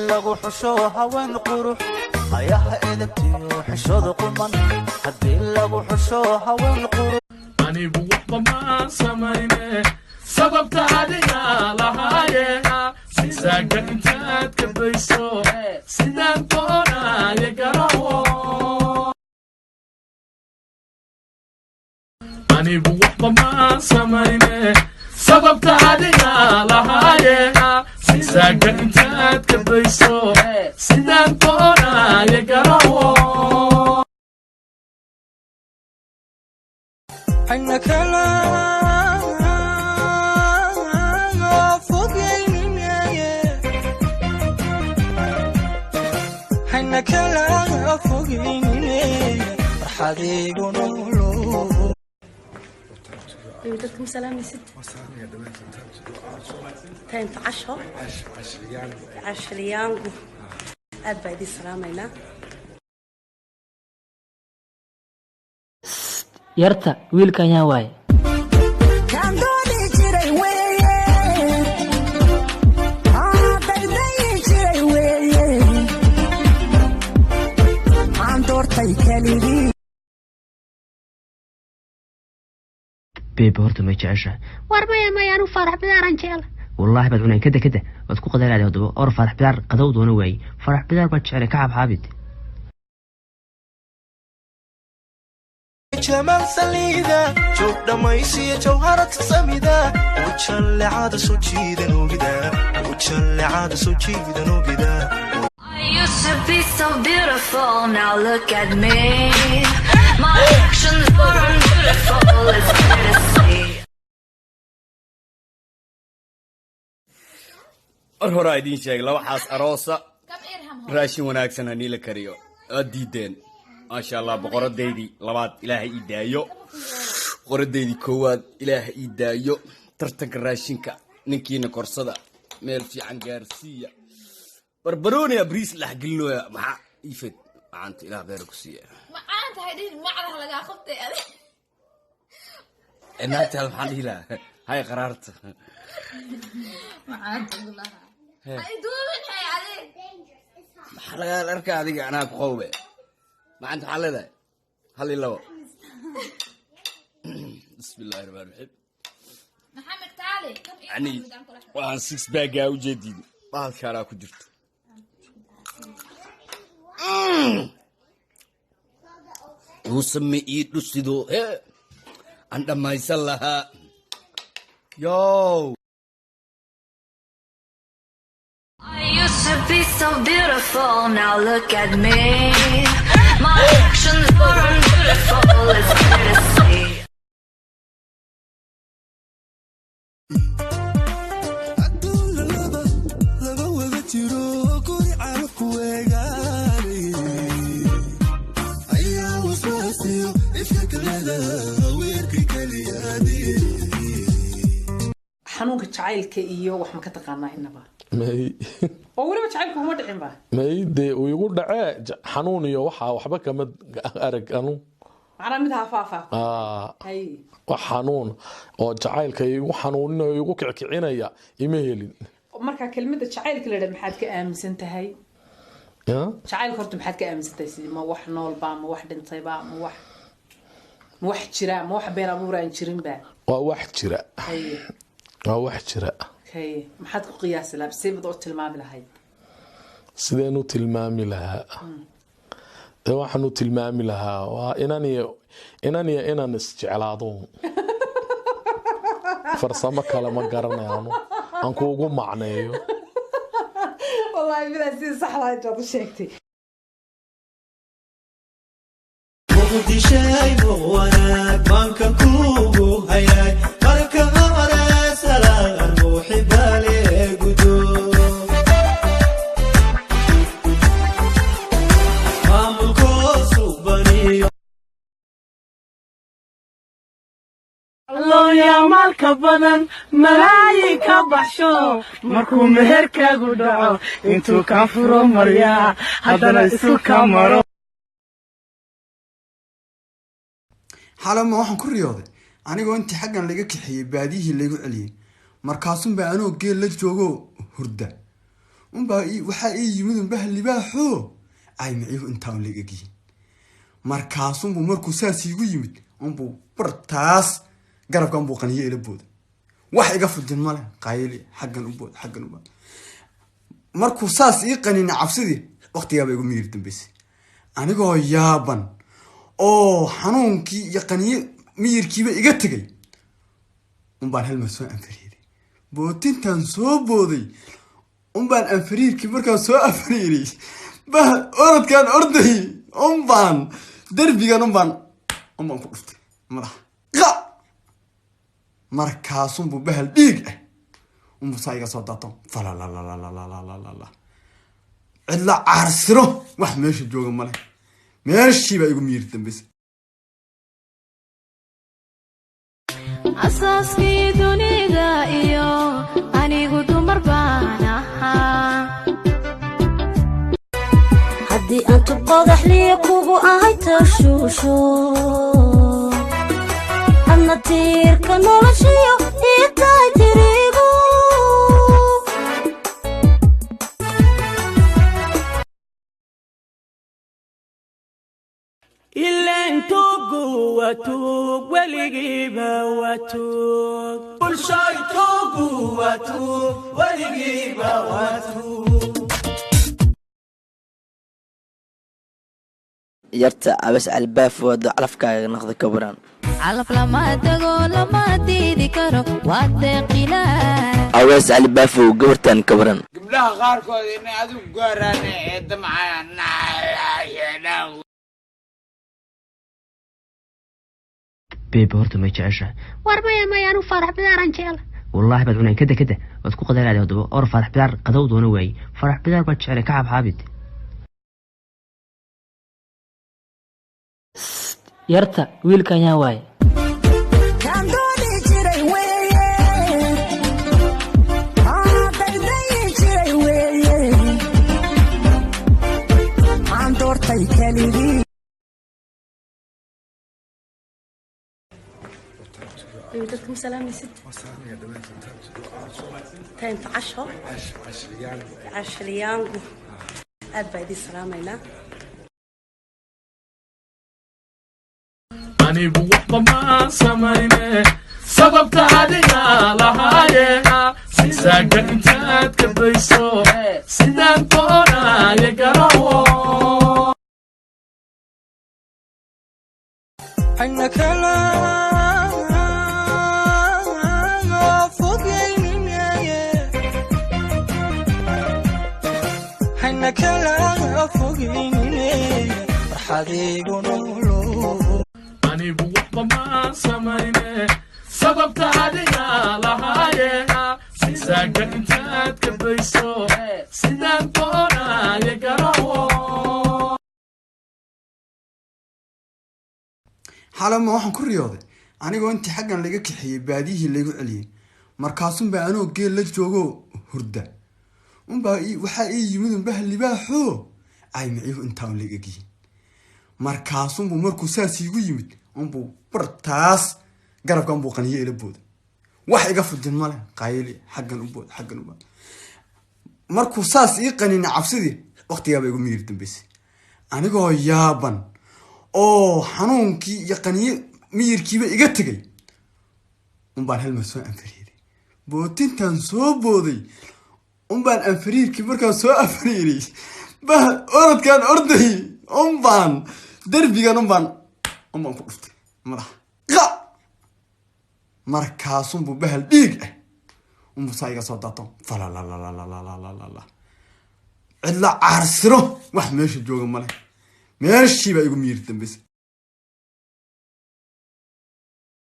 Lagu xusho haween qurux, hayaha edebtiyo xishooda quman, haddii lagu xusho haween qurux. Anigu waxba maan samayne, sababta adiga lahaaye. Sisaaga intaad ka dayso, sidaan doonaaye garawo. Anigu waxba maan samayne, sababta adiga lahaaye. Sisaaga intaad ka dayso, sidaan doonaaye garawo. Hayna kala fogeynine, hayna kala fogeynine, farxadiigu noolo. Baby, dadka ma salaamaysid? Time to casho. Cashliyaangu aad baa idiin salaamaynaa. Yarta wiilkan yaa waaye? Kaan dooni jiray weeye, daydayi jiray weeye, aan doortay keligii. Baby, horta may jeceshahay? War maya maya, anu Faarax Bidaaraan jecla. Wallaahi baad cuneen kada kada waad ku qadaaladay. Haddaba or Faarax Bidaar qadow doona waaye. Faarax Bidaar baan jecelay, ka xabxaabid. Jamaal saliida joog dhammaysiya, jawharad samida, ujallecada soo jiidan ogida, ujallecada soo jiidan ogida. I used to be so beautiful, now look at me. My actions are unbeautiful, it's clear to see. Mar horaa idiin sheegay, laba xaas aroosa, raashin wanaagsan hanii la kariyo, waad diideen. Maasha Allah, boqoradaydii labaad Ilaahay ii daayo, boqoradaydii koowaad Ilaahay ii daayo. Tartanka raashinka ninkiina korsada meel fiican gaarsiiya. Barbarooniya bariis la dhexgelinooya. Maxaa iifed macaanta? Ilaah beera ku siiya. Macaan tahay dhihin, macdaha lagaa qabtay adi. Naagta maxaan dhihi lahaa? Hay qaraarta. Macaanta gulaha ay duubin hay adi. Maxaa lagaa arkaa adiga? Anaa ku qawbe macanta. Maxaa leedahay? Hal iyo labo. Bismi illahi raxmaan raxiim. Maxamed taali kam. Yani waxaan six baggaa ujeedin, bahalkaanaa ku jirto. Dhuusame ii dhusido he aan dhammaysan lahaa yow. I used to be so beautiful, now look at me. My actions are unbeautiful, it's clear to see. Adduun laba laba wada jiro, guri calafku weegaanay ayaa waswaasiyo ifka kaleda weerki keliyaadii. Xanuunka jacaylka iyo wax ma ka taqaanaa inaba? May. Oo weliba jacaylku kuma dhicin ba? May, dee uu igu dhacee xanuun iyo waxaa waxba kama arag anu. Macnaa mid haafaafa? Aa, hay. Wax xanuun oo jacaylka igu xanuuninayo, igu kickicinaya ima helin. Marka kelmadda jacaylka la yidhaha maxaad ka aaminsan tahay? Ya? Jacaylka horta maxaad ka aaminsan tahay? Sidii ma wax noolba, ma wax dhintayba, ma wax jira, ma wax been abuur aan jirinba? Waa wax jira. Haye. Waa wax jira. Haye, maxaad ku qiyaasi lahaa? Sidee baad u tilmaami lahayd? Sideen u tilmaami lahaa? Dee waxaan u tilmaami lahaa waa inan iyo inaan isjeclaado. Farsamo kale ma garanayaano aan kuugu macneeyo. Wallaahi midaa sidii saxda intaad u sheegtay. Muqdishay wanaag maanka kuugu hayay, marka hore salaan muxibale gudo, maamulkoosu baniyo. Looyamaalka badan malaayi ka baxsho, markuu meherkaagu dhaco intuu kaa furo maryaa haddana isu ka maro. Xalama waxaan ku riyooday anigoo intii xaggan laga kaxeeyey baadiyihii laygu celiyey, markaasunbaa anoo geel la joogo hurda. Unbaa waxaa ii yimid unbaha libaaxoo ay miciihu intaa un laga egyihiin. Markaasunbuu markuu saas iigu yimid unbuu bartaas garabka unbuu qaniyo ila booda. Wax iga fujin male, qayli, xaggan u bood, xaggan u bood. Markuu saas ii qanina cabsidii waqtigaaba igu miyir dambeysay, anigoo yaaban oo xanuunkii iyo qaniye miyirkiiba iga tegay unbaan halmar soo anfariiray. Bootintan soo booday unbaan anfariirkii markaan soo anfariiray, bah orodkaan orday unbaan derbigan unbaan ku dhuftay madaxa qa. Markaasunbuu bahal dhiig ah unbuu saa iga soo daato, falalalalalalalala, cidla caarsiro, wax meesha jooga male, meeshii baa igu miyir dambeysay. Asaaskii dunida iyo anigu dumar baan ahaa. Haddii aan tub qodaxliya kugu ahay tashuusho, adna tiirka noloshiyo ii tahay tirigu. Ilaan tuugu waa tuug, weligiiba waa tuug. Bulshoy, tuugu waa tuug, weligiiba waa tuug. Yarta abas albaaf wado, calafkaaga noqda kabaran. Calaf lama tago, lama diidi karo, waa deeqilaa. Awees Alibaafow, gabartan kabaran. Gabdhaha qaarkood inay adigu gaaraan ee damcayaan. Beebe, horta may jeceshahay? War maya maya, anu Faarax Bidaaraan jecela. Wallaahi baad cunay. Kada kada waad ku qadalaadi haddaba. Or Faarax Bidaar qadow doona waaye. Faarax Bidaar baan jecelay, ka xabxaabid. Yarta wiilkan yaa waaye? Kaan dooni jiray weeye, daydayi jiray weeye, aan doortay keligii. Baby, dadka ma salaamaysid? Time for casho, cashliyaangu. Aad baa idiin salaamaynaa. Anigu waxba ma samayne, sababta adiga lahaaye. Saaga intaad ka dayso sidaan doonaya garawo. Ayna kala fogeyninaye, hayna kala fogeynine, farxadiigu noolo. Anigu waxba ma samayne, sababta adiga lahaaye. Saaga intaad ka dayso sidaan doonaya garawo. Xalama waxaan ku riyooday anigoo intii xaggan laga kaxeeyey baadiyihii laygu celiyey. Markaasunbaa anoo geel la joogoo hurda unbaa waxaa ii yimid unbaha libaaxoo ay miciihu intaa un laga egyihiin. Markaasunbuu markuu saas iigu yimid unbuu bartaas garabka unbuu qaniyo ila booda. Wax iga fujin male, qayli, xaggan u bood, xaggan u bood. Markuu saas ii qanina cabsidii waqtigaaba igu miyir dambeysay, anigoo yaaban oo xanuunkii iyo qaniye miyirkiiba iga tegay unbaan halmar soo anfariiray. Bootintan soo booday unbaan anfariirkii markaan soo anfariiray, bah orodkaan orday unbaan derbigan unbaan ku dhuftay madaxa qa. Markaasunbuu bahal dhiig ah unbuu saa iga soo daato, falalalalalalalala, cidla caarsiro, wax meesha jooga male, meeshii baa igu miyir dambeysay.